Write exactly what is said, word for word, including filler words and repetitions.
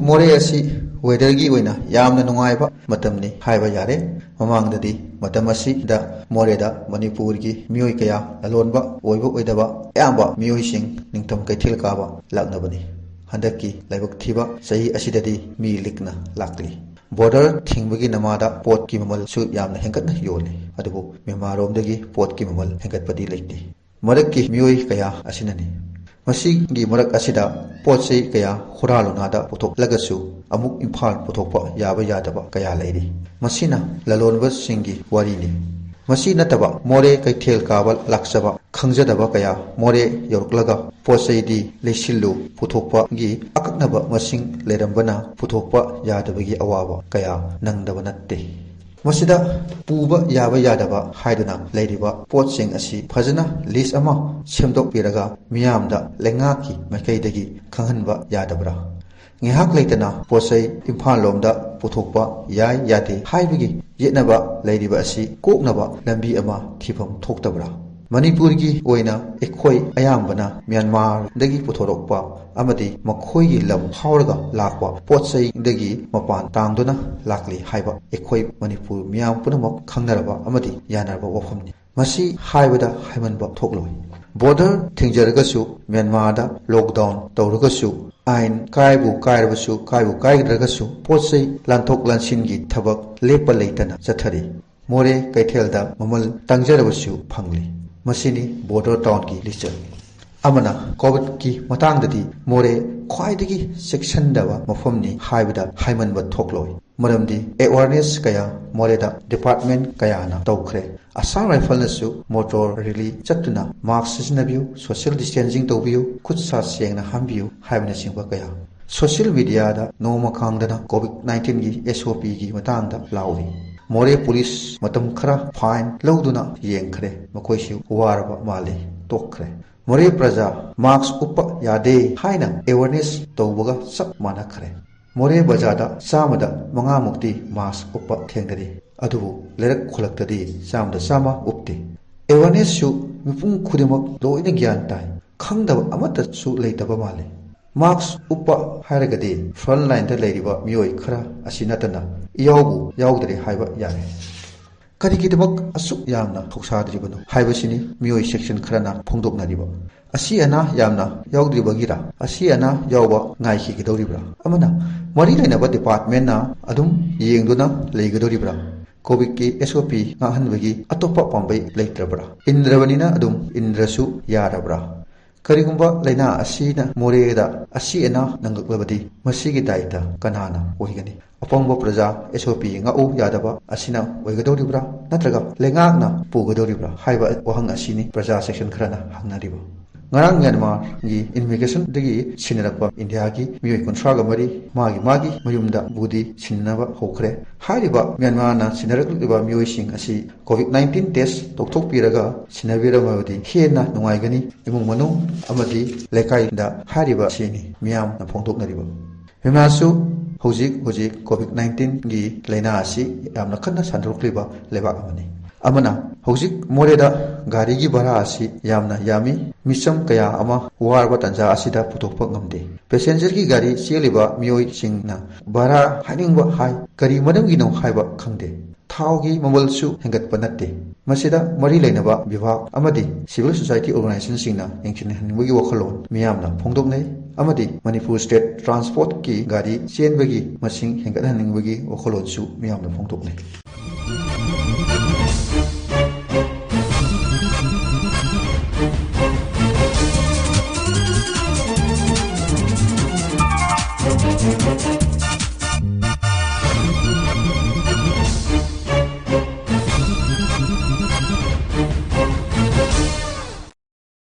ꯃꯣꯔꯦ ꯑꯁꯤ weatherꯒꯤ ꯑꯣꯏꯅ ꯌꯥꯝꯅ ꯅꯨꯡꯉꯥꯏꯕ ꯃꯇꯝꯅꯤ ꯍꯥꯏꯕ ꯌꯥꯔꯦ꯫ ꯃꯃꯥꯡꯗꯗꯤ ꯃꯇꯝ ꯑꯁꯤꯗ ꯃꯣꯔꯦꯗ ꯃꯅꯤꯄꯨꯔꯒꯤ ꯃꯤꯑꯣꯏ ꯀꯌꯥ ꯂꯂꯣꯟꯕ ꯑꯣꯏꯕ ꯑꯣꯏꯗꯕ ꯑꯌꯥꯝꯕ ꯃꯤꯑꯣꯏꯁꯤꯡ ꯅꯤꯡꯊꯝ ꯀꯩꯊꯦꯜ ꯀꯥꯕ ꯂꯥꯛꯅꯕꯅꯤ꯫ ꯍꯟꯗꯛꯀꯤ ꯂꯥꯏꯕꯛ ꯊꯤꯕ ꯆꯍꯤ ꯑꯁꯤꯗꯗꯤ ꯃꯤ ꯂꯤꯛꯅ ꯂꯥꯛꯂꯤ꯫ Border ꯊꯤꯡꯕꯒꯤ ꯅꯃꯥꯗ ꯄꯣꯠꯀꯤ ꯃꯃꯜꯁꯨ ꯌꯥꯝꯅ ꯍꯦꯟꯒꯠꯅ ꯌꯣꯜꯂꯤ꯫ ꯑꯗꯨꯕꯨ ꯃ꯭ꯌꯥꯟꯃꯥꯔꯔꯣꯝꯗꯒꯤ ꯄꯣꯠꯀꯤ ꯃꯃꯜ ꯍꯦꯟꯒꯠꯄꯗꯤ ꯂꯩꯇꯦ꯫ ꯃꯔꯛꯀꯤ ꯃꯤꯑꯣꯏ ꯀꯌꯥ ꯑꯁꯤꯅꯅꯤ꯫ ꯃꯁꯤꯒꯤ ꯃꯔꯛ ꯑꯁꯤꯗ ꯄꯣꯠ ꯆꯩ ꯀꯌꯥ ꯍꯨꯔꯥꯜꯂꯨꯅꯥꯗ ꯄꯨꯊꯣꯛꯂꯒꯁꯨ ꯑꯃꯨꯛ ꯏꯝꯐꯥꯜ ꯄꯨꯊꯣꯛꯄ ꯌꯥꯕ ꯌꯥꯗꯕ ꯀꯌꯥ ꯂꯩꯔꯤ꯫ ꯃꯁꯤꯅ ꯂꯂꯣꯟꯕꯁꯤꯡꯒꯤ ꯋꯥꯔꯤꯅꯤ꯫ ꯃꯁꯤ ꯅꯠꯇꯕ ꯃꯣꯔꯦ ꯀꯩꯊꯦꯜ ꯀꯥꯕ ꯂꯥꯛꯆꯕ ꯈꯪꯖꯗꯕ ꯀꯌꯥ ꯃꯣꯔꯦ ꯌꯧꯔꯛꯂꯒ ꯄꯣꯠ ꯆꯩꯗꯤ ꯂꯩꯁꯤꯜꯂꯨ ꯄꯨꯊꯣꯛꯄꯒꯤ ꯑꯀꯛꯅꯕ ꯃꯁꯤꯡ ꯂꯩꯔꯝꯕꯅ ꯄꯨꯊꯣꯛꯄ ꯌꯥꯗꯕꯒꯤ ꯑꯋꯥꯕ ꯀꯌꯥ ꯅꯪꯗꯕ ꯅꯠꯇꯦ꯫ ꯃꯁꯤꯗ ꯄꯨꯕ ꯌꯥꯕ ꯌꯥꯗꯕ ꯍꯥꯏꯗꯨꯅ ꯂꯩꯔꯤꯕ ꯄꯣꯠꯁꯤꯡ ꯑꯁꯤ ꯐꯖꯅ list ꯑꯃ ꯁꯦꯝꯗꯣꯛꯄꯤꯔꯒ ꯃꯤꯌꯥꯝꯗ ꯂꯩꯉꯥꯛꯀꯤ ꯃꯥꯏꯀꯩꯗꯒꯤ ꯈꯪꯍꯟꯕ ꯌꯥꯗꯕ꯭ꯔꯥ? ꯉꯥꯏꯍꯥꯛ ꯂꯩꯇꯅ ꯄꯣꯠ ꯆꯩ ꯏꯝꯐꯥꯜ ꯂꯣꯝꯗ ꯄꯨꯊꯣꯛꯄ ꯌꯥꯏ ꯌꯥꯗꯦ ꯍꯥꯏꯕꯒꯤ ꯌꯦꯠꯅꯕ ꯂꯩꯔꯤꯕ ꯑꯁꯤ ꯀꯣꯛꯅꯕ ꯂꯝꯕꯤ ꯑꯃ ꯊꯤꯐꯝ ꯊꯣꯛꯇꯕ꯭ꯔꯥ? ꯃꯅꯤꯄꯨꯔꯒꯤ ꯑꯣꯏꯅ ꯑꯩꯈꯣꯏ ꯑꯌꯥꯝꯕꯅ ꯃ꯭ꯌꯥꯟꯃꯥꯔꯗꯒꯤ ꯄꯨꯊꯣꯔꯛꯄ ꯑꯃꯗꯤ ꯃꯈꯣꯏꯒꯤ ꯂꯝ ꯐꯥꯎꯔꯒ ꯂꯥꯛꯄ ꯄꯣꯠ ꯆꯩꯗꯒꯤ ꯃꯄꯥꯟ ꯇꯥꯡꯗꯨꯅ ꯂꯥꯛꯂꯤ ꯍꯥꯏꯕ ꯑꯩꯈꯣꯏ ꯃꯅꯤꯄꯨꯔ ꯃꯤꯌꯥꯝ ꯄꯨꯝꯅꯃꯛ ꯈꯪꯅꯔꯕ ꯑꯃꯗꯤ ꯌꯥꯅꯔꯕ ꯋꯥꯐꯝꯅꯤ꯫ ꯃꯁꯤ ꯍꯥꯏꯕꯗ ꯍꯥꯏꯃꯟꯕ ꯊꯣꯛꯂꯣꯏ꯫ Border ꯊꯤꯡꯖꯔꯒꯁꯨ, ꯃ꯭ꯌꯥꯟꯃꯥꯔꯗ lockdown ꯇꯧꯔꯒꯁꯨ, ꯑꯥꯏꯟ ꯀꯥꯏꯕꯨ ꯀꯥꯏꯔꯕꯁꯨ, ꯀꯥꯏꯕꯨ ꯀꯥꯏꯗ꯭ꯔꯒꯁꯨ, ꯄꯣꯠ ꯆꯩ ꯂꯥꯟꯊꯣꯛ ꯂꯥꯟꯁꯤꯟꯒꯤ ꯊꯕꯛ ꯂꯦꯞꯄ ꯂꯩꯇꯅ ꯆꯠꯊꯔꯤ꯫ ꯃꯣꯔꯦ ꯀꯩꯊꯦꯜꯗ ꯃꯃꯜ ꯇꯥꯡꯖꯔꯕꯁꯨ ꯐꯪꯂꯤ꯫ ꯃꯁꯤꯅꯤ border townꯒꯤ ꯂꯤꯆꯠ꯫ ꯑꯃꯅ COVIDꯀꯤ ꯃꯇꯥꯡꯗꯗꯤ ꯃꯣꯔꯦ ꯈ꯭ꯋꯥꯏꯗꯒꯤ ꯆꯦꯛꯁꯤꯟꯗꯕ ꯃꯐꯝꯅꯤ ꯍꯥꯏꯕꯗ ꯍꯥꯏꯃꯟꯕ ꯊꯣꯛꯂꯣꯏ꯫ ꯃꯔꯝꯗꯤ awareness ꯀꯌꯥ ꯃꯣꯔꯦꯗ department ꯀꯌꯥꯅ ꯇꯧꯈ꯭ꯔꯦ꯫ Assam Rifleꯅꯁꯨ motor rally ꯆꯠꯇꯨꯅ mask ꯁꯤꯖꯤꯟꯅꯕꯤꯌꯨ, social distancing ꯇꯧꯕꯤꯌꯨ, ꯈꯨꯠ ꯁꯥ ꯁꯦꯡꯅ ꯍꯥꯝꯕꯤꯌꯨ ꯍꯥꯏꯕꯅꯆꯤꯡꯕ ꯀꯌꯥ꯫ Social mediaꯗ ꯅꯣꯡꯃ ꯈꯥꯡꯗꯅ COVID nineteenꯒꯤ SOPꯒꯤ ꯃꯇꯥꯡꯗ ꯂꯥꯎꯔꯤ꯫ ꯃꯣꯔꯦ ꯄꯨꯂꯤꯁ ꯃꯇꯝ ꯈꯔ fine ꯂꯧꯗꯨꯅ ꯌꯦꯡꯈ꯭ꯔꯦ꯫ ꯃꯈꯣꯏꯁꯨ ꯋꯥꯔꯕ ꯃꯥꯜꯂꯤ, ꯇꯣꯛꯈ꯭ꯔꯦ꯫ ꯃꯣꯔꯦ ꯄ꯭ꯔꯖꯥ mask ꯎꯞꯄ ꯌꯥꯗꯦ ꯍꯥꯏꯅ awareness ꯇꯧꯕꯒ ꯆꯞ ꯃꯥꯟꯅꯈ꯭ꯔꯦ꯫ ꯃꯣꯔꯦ ꯕꯖꯥꯔꯗ ꯆꯥꯝꯃꯗ ꯃꯉꯥꯃꯨꯛꯇꯤ mask ꯎꯞꯄ ꯊꯦꯡꯅꯔꯤ꯫ ꯑꯗꯨꯕꯨ ꯂꯩꯔꯛ ꯈꯨꯜꯂꯛꯇꯗꯤ ꯆꯥꯝꯃꯗ ꯆꯥꯝꯃ ꯎꯞꯇꯦ꯫ Awarenessꯁꯨ ꯃꯤꯄꯨꯝ ꯈꯨꯗꯤꯡꯃꯛ ꯂꯣꯏꯅ ꯒ꯭ꯌꯥꯟ ꯇꯥꯏ꯫ ꯈꯪꯗꯕ ꯑꯃꯠꯇꯁꯨ ꯂꯩꯇꯕ ꯃꯥꯜꯂꯤ꯫ ꯃꯥꯛꯁ ꯎꯞꯄ ꯍꯥꯏꯔꯒꯗꯤ ꯐ꯭ꯔꯟ ꯂꯥꯏꯟꯗ ꯂꯩꯔꯤꯕ ꯃꯤꯑꯣꯏ ꯈꯔ ꯑꯁꯤ ꯅꯠꯇꯅ ꯏꯌꯥꯎꯕꯨ ꯌꯥꯎꯗ꯭ꯔꯦ ꯍꯥꯏꯕ ꯌꯥꯔꯦ꯫ ꯀꯔꯤꯒꯤꯗꯃꯛ ꯑꯁꯨꯛ ꯌꯥꯝꯅ ꯊꯧꯁꯥꯗ꯭ꯔꯤꯕꯅꯣ ꯍꯥꯏꯕꯁꯤꯅꯤ ꯃꯤꯑꯣꯏ ꯁꯦꯛꯁꯟ ꯈꯔꯅ ꯐꯣꯡꯗꯣꯛꯅꯔꯤꯕ꯫ ꯑꯁꯤ ꯑꯅꯥ ꯌꯥꯝꯅ ꯌꯥꯎꯗ꯭ꯔꯤꯕꯒꯤꯔ? ꯑꯁꯤ ꯑꯅꯥ ꯌꯥꯎꯕ ꯉꯥꯏꯈꯤꯒꯗꯧꯔꯤꯕ꯭ꯔꯥ? ꯑꯃꯅ, ꯃꯔꯤ ꯂꯩꯅꯕ ꯗꯤꯄꯥꯔꯠꯃꯦꯟꯅ ꯑꯗꯨꯝ ꯌꯦꯡꯗꯨꯅ ꯂꯩꯒꯗꯧꯔꯤꯕ꯭ꯔꯥ? ꯀꯣꯚꯤꯗꯀꯤ ꯑꯦꯁ ꯑꯣ ꯄꯤ ꯉꯥꯛꯍꯟꯕꯒꯤ ꯑꯇꯣꯞꯄ ꯄꯥꯝꯕꯩ ꯂꯩꯇ꯭ꯔꯕ꯭ꯔꯥ? ꯏꯟꯗ꯭ꯔꯕꯅꯤꯅ ꯑꯗꯨꯝ ꯏꯟꯗ꯭ꯔꯁꯨ ꯌꯥꯔꯕ꯭ꯔꯥ? ꯀꯔꯤꯒꯨꯝꯕ ꯂꯥꯏꯅꯥ ꯑꯁꯤꯅ ꯃꯣꯔꯦꯗ ꯑꯁꯤ ꯑꯅꯥ ꯅꯪꯂꯛꯂꯕꯗꯤ ꯃꯁꯤꯒꯤ ꯗꯥꯏꯇ ꯀꯅꯥꯅ ꯑꯣꯏꯒꯅꯤ? ꯑꯄꯪꯕ ꯄ꯭ꯔꯖꯥ ꯑꯦꯁ ꯑꯣ ꯄꯤ ꯉꯥꯛꯎ ꯌꯥꯗꯕ ꯑꯁꯤꯅ ꯑꯣꯏꯒꯗꯧꯔꯤꯕ꯭ꯔꯥ? ꯅꯠꯇ꯭ꯔꯒ ꯂꯩꯉꯥꯛꯅ ꯄꯨꯒꯗꯧꯔꯤꯕ꯭ꯔꯥ? ꯍꯥꯏꯕ ꯋꯥꯍꯪ ꯑꯁꯤꯅꯤ ꯄ꯭ꯔꯖꯥ ꯁꯦꯛꯁꯟ ꯈꯔꯅ ꯍꯪꯅꯔꯤꯕ꯫ ꯉꯔꯥꯡ ꯃ꯭ꯌꯥꯟꯃꯥꯔꯒꯤ ꯏꯃꯤꯒ꯭ꯔꯦꯁꯟꯗꯒꯤ ꯁꯤꯟꯅꯔꯛꯄ ꯏꯟꯗꯤꯌꯥꯒꯤ ꯃꯤꯑꯣꯏ ꯀꯨꯟꯊ꯭ꯔꯥꯒ ꯃꯔꯤ ꯃꯥꯒꯤ ꯃꯥꯒꯤ ꯃꯌꯨꯝꯗ ꯕꯨꯗꯤ ꯁꯤꯟꯅꯕ ꯍꯧꯈ꯭ꯔꯦ꯫ ꯍꯥꯏꯔꯤꯕ ꯃ꯭ꯌꯥꯟꯃꯥꯔꯅ ꯁꯤꯟꯅꯔꯛꯂꯤꯕ ꯃꯤꯑꯣꯏꯁꯤꯡ ꯑꯁꯤ ꯀꯣꯚꯤꯗ ꯅꯥꯏꯟꯇꯤꯟ ꯇꯦꯁ ꯇꯧꯊꯣꯛꯄꯤꯔꯒ ꯁꯤꯟꯅꯕꯤꯔꯝꯃꯕꯗꯤ ꯍꯦꯟꯅ ꯅꯨꯡꯉꯥꯏꯒꯅꯤ꯫ ꯏꯃꯨꯡ ꯃꯅꯨꯡ ꯑꯃꯗꯤ ꯂꯩꯀꯥꯏꯗ ꯍꯥꯏꯔꯤꯕ ꯑꯁꯤꯅꯤ ꯃꯤꯌꯥꯝꯅ ꯐꯣꯡꯗꯣꯛꯅꯔꯤꯕ꯫ ꯃ꯭ꯌꯥꯟꯃꯥꯔꯁꯨ ꯍꯧꯖꯤꯛ ꯍꯧꯖꯤꯛ ꯀꯣꯚꯤꯗ ꯅꯥꯏꯟꯇꯤꯟꯒꯤ ꯂꯥꯏꯅꯥ ꯑꯁꯤ ꯌꯥꯝꯅ ꯀꯟꯅ ꯁꯟꯗꯣꯔꯛꯂꯤꯕ ꯂꯩꯕꯥꯛ ꯑꯃꯅꯤ꯫ ꯑꯃꯅ, ꯍꯧꯖꯤꯛ ꯃꯣꯔꯦꯗ ꯒꯥꯔꯤꯒꯤ ꯚꯔꯥ ꯑꯁꯤ ꯌꯥꯝꯅ ꯌꯥꯝꯃꯤ꯫ ꯃꯤꯆꯝ ꯀꯌꯥ ꯑꯃ ꯋꯥꯔꯕ ꯇꯥꯟꯖꯥ ꯑꯁꯤꯗ ꯄꯨꯊꯣꯛꯄ ꯉꯝꯗꯦ꯫ ꯄꯦꯁꯦꯟꯖꯔꯒꯤ ꯒꯥꯔꯤ ꯆꯦꯜꯂꯤꯕ ꯃꯤꯑꯣꯏꯁꯤꯡꯅ ꯚꯔꯥ ꯍꯥꯏꯅꯤꯡꯕ ꯍꯥꯏ꯫ ꯀꯔꯤ ꯃꯔꯝꯒꯤꯅꯣ ꯍꯥꯏꯕ ꯈꯪꯗꯦ꯫ ꯊꯥꯎꯒꯤ ꯃꯃꯜꯁꯨ ꯍꯦꯟꯒꯠꯄ ꯅꯠꯇꯦ꯫ ꯃꯁꯤꯗ ꯃꯔꯤ ꯂꯩꯅꯕ ꯕꯤꯚꯥꯒ ꯑꯃꯗꯤ ꯁꯤꯚꯤꯜ ꯁꯣꯁꯥꯏꯇꯤ ꯑꯣꯔꯒꯅꯥꯏꯖꯦꯁꯟꯁꯤꯡꯅ ꯌꯦꯡꯁꯤꯟꯍꯟꯅꯤꯡꯕꯒꯤ ꯋꯥꯈꯜꯂꯣꯟ ꯃꯤꯌꯥꯝꯅ ꯐꯣꯡꯗꯣꯛꯅꯩ ꯑꯃꯗꯤ ꯃꯅꯤꯄꯨꯔ ꯁ꯭ꯇꯦꯠ ꯇ꯭ꯔꯥꯟꯁꯄꯣꯔꯠꯀꯤ ꯒꯥꯔꯤ ꯆꯦꯟꯕꯒꯤ ꯃꯁꯤꯡ ꯍꯦꯟꯒꯠꯍꯟꯅꯤꯡꯕꯒꯤ ꯋꯥꯈꯜꯂꯣꯟꯁꯨ ꯃꯤꯌꯥꯝꯅ ꯐꯣꯡꯗꯣꯛꯅꯩ꯫